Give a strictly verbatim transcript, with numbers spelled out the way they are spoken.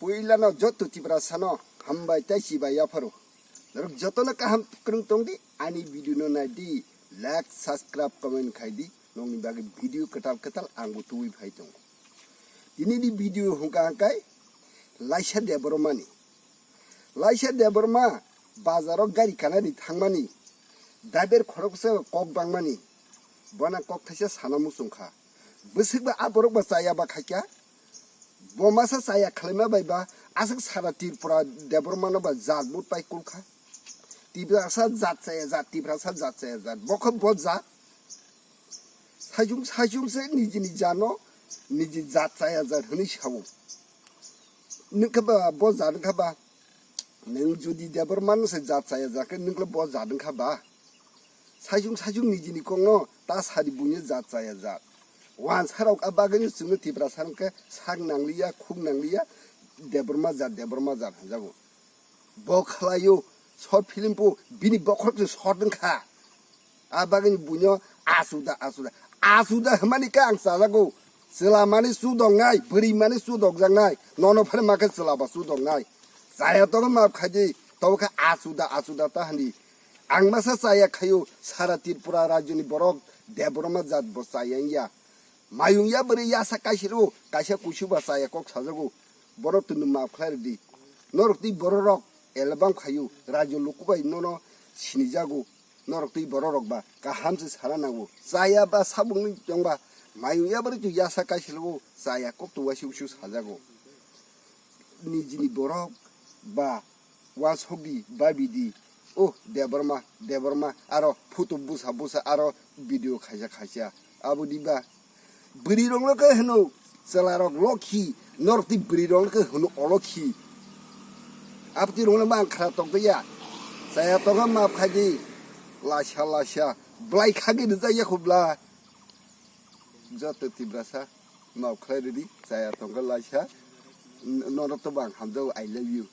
Puilano joto Tiprasano hambai tei chibai yapharo. Norok jotono kaham kwrwng tongdi, ani video no naidi, like, subscribe, comment khaidi, nokni bagwi video kwtal kwtal angbo tubui phai tongo. Tinini video hwnkha hwnkhe Laisa Debbarmani. Laisa Debbarma bazaro gari kanani thangmani, daber khoroksa kok bangmani, bona kok thaisa sana muchungkha. Bwswkba a borok ba chaya ba khaikha, bo masa chaya khwlaima bai ba aswk sara Tripura Debbarmano ba jat mut pai kulkha. Tiprasa jat chaya jat, Tiprasa jat chaya jat, bo khe bo jat. Sajung sajung se nijini jano niji jat chaya jat hwnwi sao. Nwng khe ba bo jat wngkha ba, nwng jodi Debbarmano se jat chaya jat khe nwng khe bo jat wngkha ba? Sajung sajung nijini kokno ta sadi buino jat chaya jat. Wansarok a bagwino chwngno Tiprasa wngkhe sak nangliya, khuk nangliya, Debbarma jat, Debbarma jat hwnjago. Bo khlaio, short film bo bini bokhorok se short wngkha. A bagwino buino achuda, achuda, achuda hwnmani khe ang chajago. Chwla mani chudoknai, bwrwi mani chudokjaknai, nono phano ma khe chwla ba chudoknai. Chaya togo map khaidi, tobo khe achuda, achuda ta hani. Ang masa chaya khaio, sara Tripura rajyoni borok Debbarma jat bo chaya wngya. Mayung ya bwrwi yasa kaisiro, kaisa kuisu ba chaya kok sajago. Borok twi no map khlai rwdi. Norok twi bororok elebam khaio, rajyo luku bai nono sinijago. Norok twi bororok ba kaham se sana nango. Chaya ba sabungni tongba mayung ya bwrwi twi yasa kaisiro chaya kok to waisi usu sajago. Nijini borok ba wansokdi, babidi, oh, Debbarma, Debbarma, aro photo busa busa, aro video khaisa khaisa. Abo diba? Bwrwi rokno khe hwno chwla rok lokhi, norok twi bwrwi rokno khe hwno olokhi. Abo twi rokno mang khra tokdaya. Chaya tokha map khaidi. Laisa laisa. Blai khagwi rwjak ya khobla. Joto Tiprasa map khlai rwdi. Chaya tongkha laisa. N-, norok to bang hamjago, I love you.